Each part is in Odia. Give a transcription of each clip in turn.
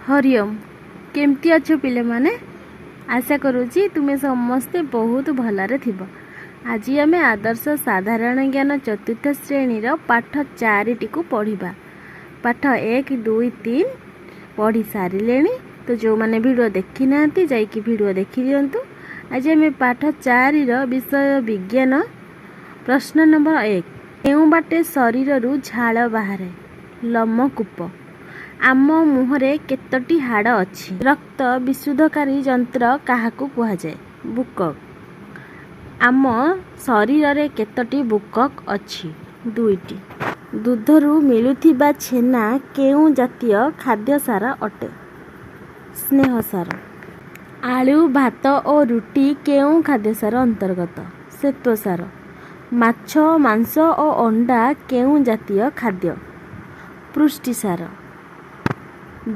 ହରିଓମ୍। କେମିତି ଅଛ ପିଲାମାନେ? ଆଶା କରୁଛି ତୁମେ ସମସ୍ତେ ବହୁତ ଭଲରେ ଥିବ। ଆଜି ଆମେ ଆଦର୍ଶ ସାଧାରଣ ଜ୍ଞାନ ଚତୁର୍ଥ ଶ୍ରେଣୀର ପାଠ ଚାରିଟିକୁ ପଢ଼ିବା। ପାଠ 1, 2, 3 ପଢ଼ି ସାରିଲେଣି ତ। ଯେଉଁମାନେ ଭିଡ଼ିଓ ଦେଖିନାହାନ୍ତି, ଯାଇକି ଭିଡ଼ିଓ ଦେଖିଦିଅନ୍ତୁ। ଆଜି ଆମେ ପାଠ 4ର ବିଷୟ ବିଜ୍ଞାନ। ପ୍ରଶ୍ନ ନମ୍ବର 1, କେଉଁ ବାଟେ ଶରୀରରୁ ଝାଳ ବାହାରେ? ଲୋମକୂପ। ଆମ ମୁହଁରେ କେତୋଟି ହାଡ଼ ଅଛି? ରକ୍ତ ବିଶୁଦ୍ଧକାରୀ ଯନ୍ତ୍ର କାହାକୁ କୁହାଯାଏ? ବୃକକ୍। ଆମ ଶରୀରରେ କେତୋଟି ବୃକକ୍ ଅଛି? ଦୁଇଟି। ଦୁଧରୁ ମିଳୁଥିବା ଛେନା କେଉଁ ଜାତୀୟ ଖାଦ୍ୟସାର ଅଟେ? ସ୍ନେହସାର। ଆଳୁ, ଭାତ ଓ ରୁଟି କେଉଁ ଖାଦ୍ୟସାର ଅନ୍ତର୍ଗତ? ଶ୍ୱେତସାର। ମାଛ, ମାଂସ ଓ ଅଣ୍ଡା କେଉଁ ଜାତୀୟ ଖାଦ୍ୟ? ପୁଷ୍ଟିସାର।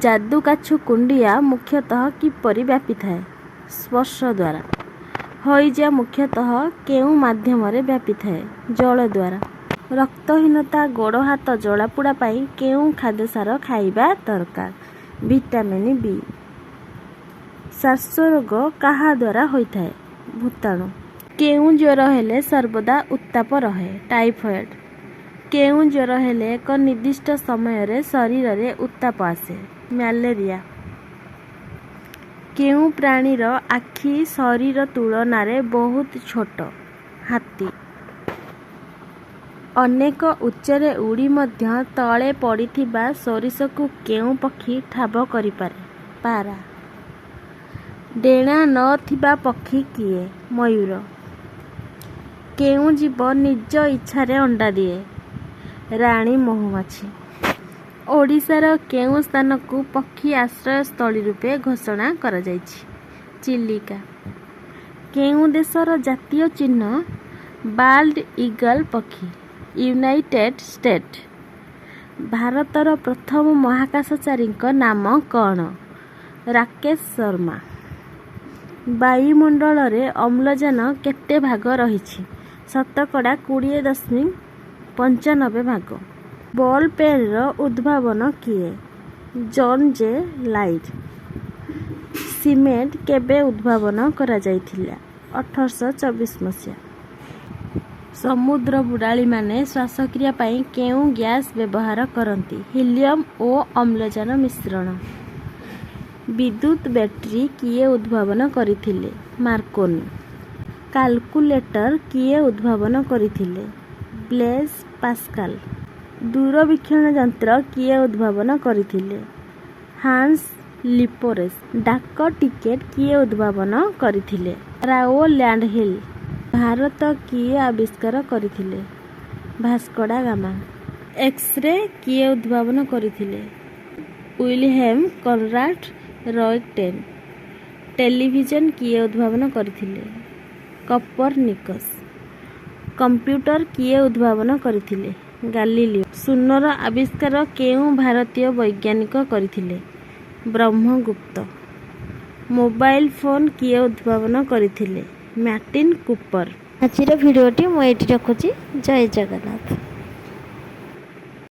ଯାଦୁକାଛୁ କୁଣ୍ଡିଆ ମୁଖ୍ୟତଃ କିପରି ବ୍ୟାପିଥାଏ? ସ୍ପର୍ଶ ଦ୍ୱାରା। ହଇଜା ମୁଖ୍ୟତଃ କେଉଁ ମାଧ୍ୟମରେ ବ୍ୟାପିଥାଏ? ଜଳ ଦ୍ୱାରା। ରକ୍ତହୀନତା, ଗୋଡ଼ ହାତ ଜଳାପୋଡ଼ା ପାଇଁ କେଉଁ ଖାଦ୍ୟସାର ଖାଇବା ଦରକାର? Vitamin B. ଶ୍ୱାସ ରୋଗ କାହା ଦ୍ୱାରା ହୋଇଥାଏ? ଭୂତାଣୁ। କେଉଁ ଜ୍ୱର ହେଲେ ସର୍ବଦା ଉତ୍ତାପ ରହେ? ଟାଇଫଏଡ୍। କେଉଁ ଜ୍ୱର ହେଲେ ଏକ ନିର୍ଦ୍ଦିଷ୍ଟ ସମୟରେ ଶରୀରରେ ଉତ୍ତାପ ଆସେ? ମ୍ୟାଲେରିଆ। କେଉଁ ପ୍ରାଣୀର ଆଖି ଶରୀର ତୁଳନାରେ ବହୁତ ଛୋଟ? ହାତୀ। ଅନେକ ଉଚ୍ଚରେ ଉଡ଼ି ମଧ୍ୟ ତଳେ ପଡ଼ିଥିବା ସୋରିଷକୁ କେଉଁ ପକ୍ଷୀ ଠାବ କରିପାରେ? ପାରା। ଡେଣା ନ ଥିବା ପକ୍ଷୀ କିଏ? ମୟୂର। କେଉଁ ଜୀବ ନିଜ ଇଚ୍ଛାରେ ଅଣ୍ଡା ଦିଏ? ରାଣୀ ମହୁମାଛି। ଓଡ଼ିଶାର କେଉଁ ସ୍ଥାନକୁ ପକ୍ଷୀ ଆଶ୍ରୟସ୍ଥଳୀ ରୂପେ ଘୋଷଣା କରାଯାଇଛି? ଚିଲିକା। କେଉଁ ଦେଶର ଜାତୀୟ ଚିହ୍ନ ବାଲ୍ଡ ଇଗଲ୍ ପକ୍ଷୀ? United state. ଭାରତର ପ୍ରଥମ ମହାକାଶଚାରୀଙ୍କ ନାମ କ'ଣ? ରାକେଶ ଶର୍ମା। ବାୟୁମଣ୍ଡଳରେ ଅମ୍ଳଜାନ କେତେ ଭାଗ ରହିଛି? ଶତକଡ଼ା 20.95 ଭାଗ। ବଲ୍ ପେନ୍ର ଉଦ୍ଭାବକ କିଏ? ଜନ୍ ଜେ ଲାଇଡ୍। ସିମେଣ୍ଟ କେବେ ଉଦ୍ଭାବନ କରାଯାଇଥିଲା? 1824 ମସିହା। ସମୁଦ୍ର ବୁଡ଼ାଳିମାନେ ଶ୍ୱାସକ୍ରିୟା ପାଇଁ କେଉଁ ଗ୍ୟାସ୍ ବ୍ୟବହାର କରନ୍ତି? ହିଲିୟମ୍ ଓ ଅମ୍ଳଜାନ ମିଶ୍ରଣ। ବିଦ୍ୟୁତ୍ ବ୍ୟାଟେରୀ କିଏ ଉଦ୍ଭାବନ କରିଥିଲେ? ମାର୍କୋନି। କାଲକୁଲେଟର କିଏ ଉଦ୍ଭାବନ କରିଥିଲେ? Blaze pascal. ଦୂରବୀକ୍ଷଣ ଯନ୍ତ୍ର କିଏ ଉଦ୍ଭାବନ କରିଥିଲେ? ହାନ୍ସ ଲିପୋରେସ୍। ଡାକ ଟିକେଟ୍ କିଏ ଉଦ୍ଭାବନ କରିଥିଲେ? ରାଓଲ୍ୟାଣ୍ଡ ହିଲ୍। ଭାରତ କିଏ ଆବିଷ୍କାର କରିଥିଲେ? ଭାସ୍କୋ ଡା ଗାମା। ଏକ୍ସରେ କିଏ ଉଦ୍ଭାବନ କରିଥିଲେ? ୱିଲହେମ୍ କନରାଡ୍ ରଏଣ୍ଟଜେନ୍। ଟେଲିଭିଜନ କିଏ ଉଦ୍ଭାବନ କରିଥିଲେ? କପରନିକସ୍। କମ୍ପ୍ୟୁଟର କିଏ ଉଦ୍ଭାବନ କରିଥିଲେ? ଗାଲିଲିଓ। ଶୂନର ଆବିଷ୍କାର କେଉଁ ଭାରତୀୟ ବୈଜ୍ଞାନିକ କରିଥିଲେ? ବ୍ରହ୍ମଗୁପ୍ତ। ମୋବାଇଲ ଫୋନ୍ କିଏ ଉଦ୍ଭାବନ କରିଥିଲେ? Martin Cooper. ଆଜିର ଭିଡ଼ିଓଟି ମୁଁ ଏଇଠି ରଖୁଛି। ଜୟ ଜଗନ୍ନାଥ।